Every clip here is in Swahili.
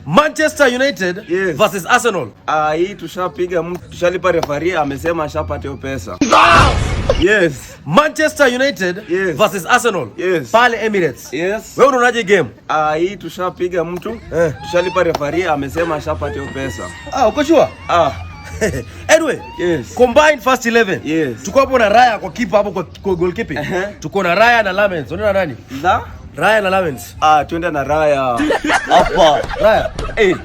Manchester United Yes. versus Arsenal. Ah, hii tushapiga mtu, tushalipa, referee amesema ashapata hiyo pesa. Yes. Manchester United Yes. versus Arsenal. Yes. Pale Emirates. Yes. Wewe unaonaje game? Ah, hii tushapiga mtu, tushalipa, referee amesema ashapata hiyo pesa. Ah, uko sure? Ah, Anyway, Yes. combined first 11. Yes. Tuko hapo na Raya kwa keeper hapo kwa goalkeeping. Tuko na Raya na Lammens. Unaona nani? Na? Raya na Lammens. Ah, twende na Raya. Hapa. Raya. Eh.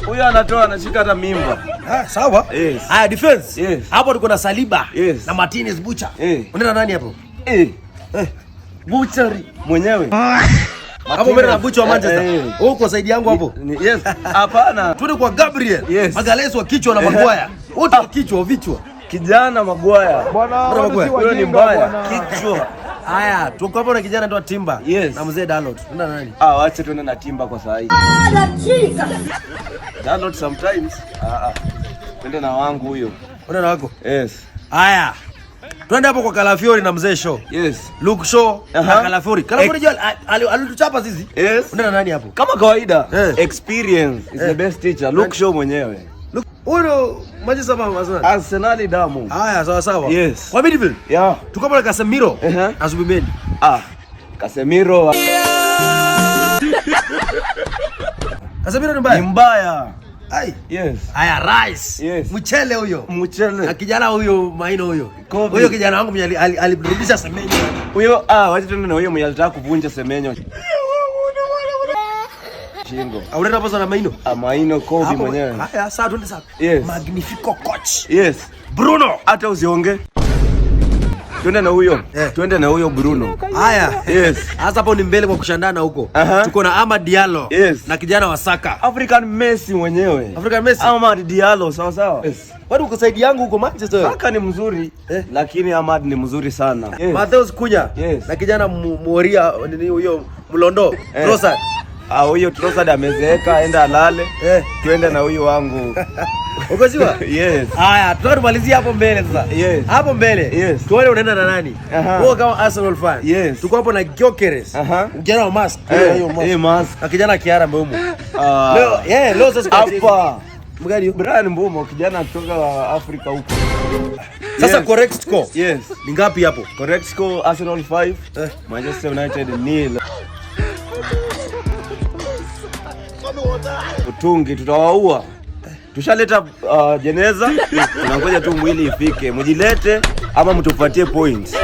Huyo anatoa, anashika hata mimba. Ah, sawa. Yes. Haya, defense. Yes. Hapo tuko na Saliba Yes. na Martinez Butcher. Eh. Unaona nani hapo? Eh. Eh. Butchery mwenyewe. Hapo mbele na Butcher wa Manchester. Eh, eh. Wewe uko side yangu hapo. Yes. Hapana. Twende kwa Gabriel. Yes. Magalhaes wa kichwa na Maguire. Wote wa kichwa, wa vichwa. Kijana Maguire. Bwana, Bwana watu Maguire. si Huyo ni wajinga mbaya. bwana. Kichwa. Haya, tuko hapo na kijana anaitwa Timber Yes. na mzee Dalot. Unaona nani? Ah, wache tuende na Timber kwa saa hii. Dalot sometimes. Ah, ah. Twende na wangu huyo. Unaona wako? Yes. Haya. Twende hapo kwa Calafiori na mzee Shaw. Yes. Luke Shaw na Calafiori. Calafiori jua alituchapa sisi. Yes. Unaona nani hapo? Kama kawaida, Eh. experience is the best teacher. Luke Shaw mwenyewe. Luke, huyo Manchester ama Arsenal? Arsenal damu. Haya, sawa sawa. Yes. Kwa midfield. Yeah. Tuko hapo na Casemiro na Zubimendi. Ah, Casemiro Casemiro ni ni mbaya. mbaya. Ai. Yes. Haya, Rice. Yes. Mchele huyo. Na Mchele. kijana huyo Maino huyo. Kobe. Huyo kijana wangu mwenye alirudisha Semenyo. Huyo, ah, wacha tuende na huyo mwenye alitaka kuvunja Semenyo shingo. Unaenda hapo na Maino. Ah, Maino Kobe Hapo- mwenyewe. Haya, sasa twende sasa. Yes. Magnifico coach. Yes. Bruno. Hata usionge. Twende na huyo. Eh. Twende na huyo Bruno. Haya. Yes. Sasa hapo ni mbele kwa kushandana huko. Tuko na Amad Diallo Yes. na kijana wa Saka. African Messi mwenyewe. African Messi. Amad Diallo, sawa sawa. Yes. Kwani uko side yangu huko Manchester wewe? Saka ni mzuri Eh. lakini Amad ni mzuri sana. Yes. Matheus Cunha Yes. na kijana Muoria nini huyo Mlondo Eh. Trossard. Ah, huyo Trossard amezeeka, enda alale. Eh. Twende na huyu wangu. Uko sure? Yes. Haya, tunataka tumalizie hapo mbele sasa. Yes. Hapo mbele. Yes. Tuone unaenda na nani? Aha. Wewe kama Arsenal fan. Yes. Tuko hapo na Gyökeres. Kijana wa mask. Eh, Huyo mask. eh, mask. Na kijana Kiara Mbeumo. Ah, Leo, yeah, leo sasa hapa. Mgani huyo? Brian Mbeumo, kijana kutoka Afrika huko. Sasa Yes. correct score. Yes. Ni ngapi hapo? Correct score, Arsenal 5, Eh. Manchester United nil. Utungi tutawaua. Tushaleta jeneza, tunangoja tu mwili ifike. Mjilete ama mtupatie points.